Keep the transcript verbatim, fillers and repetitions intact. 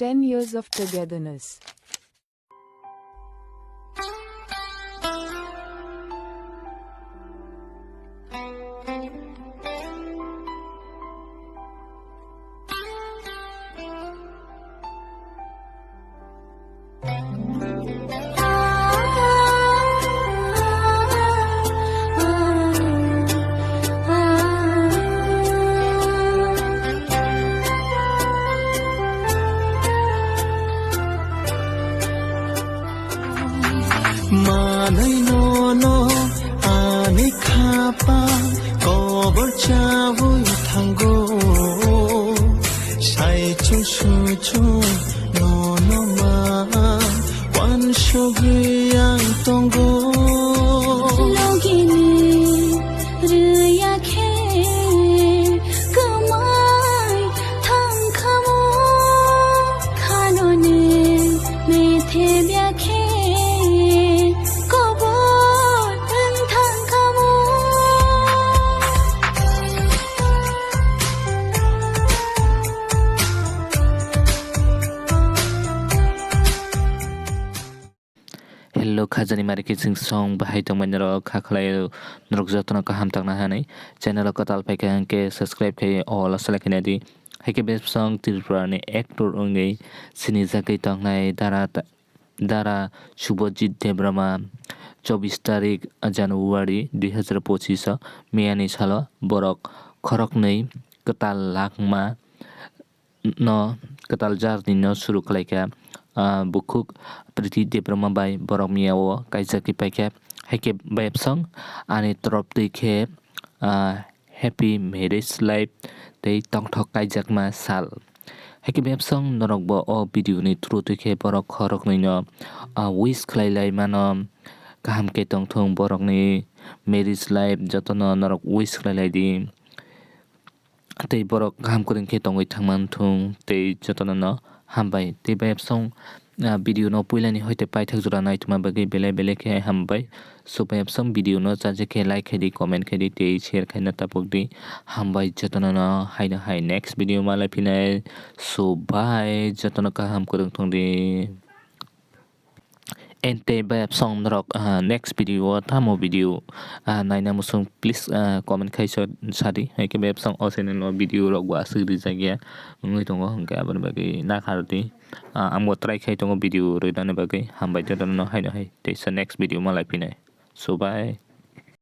ten years of togetherness. Manwi nono ani khapang kobor chawi thango. Saichung suchung nono ma wansugwi ang tongo. Logini rwya khe kwmai thangkhamo, khanoni methebya khe kobor wng thangkhamo. Hello, khajani mari khe chwng song bahai tongmani rok kha khlai norok jotono kaham tangna hanai channel o kwtal phaikha hwnkhe subscribe khai all o select khaina di. Haikhe bebsong Tripura ni actor wngwi sinijagwi tongnai dara ta-, dara Subhajit Debbarma chobbish tarik January dui hazar pochisho miyani salo borok khoroknwi kwtal langma no kwtal jarni no suru khlaikha, ah, bukhuk Priti Debbarma bai borok miyao kaijagwi paikha. Haikhe bebsong ani torop twi khe, ah, happy marriage life tei tongthok kaijakma sal. Haikhe bebsong norok bo o video ni through twi khe borok khoroknwi no, ah, wish khlai lai mano, kaham khe tongthung borokni marriage life jotono norok wish khlai lai di. Tei borok kaham kwrwng khe tongwi thangman thung tei jotono no hambai. Tei bebsong, ah, video no puilani hoite paithak jora naituma bagwi belai belai khe hambai. So bebsong video no chaje khe like khai di, comment khai di tei share khaina tapuk di. Hambai jotono no haino hai next video malai phinai. So bye, jotono kaham kwrwng thung di. Ente bebsong norok, ah, next video o tamo video, ah, naina muchung, please, ah, comment khai sa-, sadi. Haikhe bebsong o channel o video rok bo aswk rijak ya wngwi tongo, hwnkhe aboni bagwi nakhar di. Ah, ang bo try khai tongo video rwna bagwi. Hambai jotono no haino hai teisa next video malai phinai. So bye.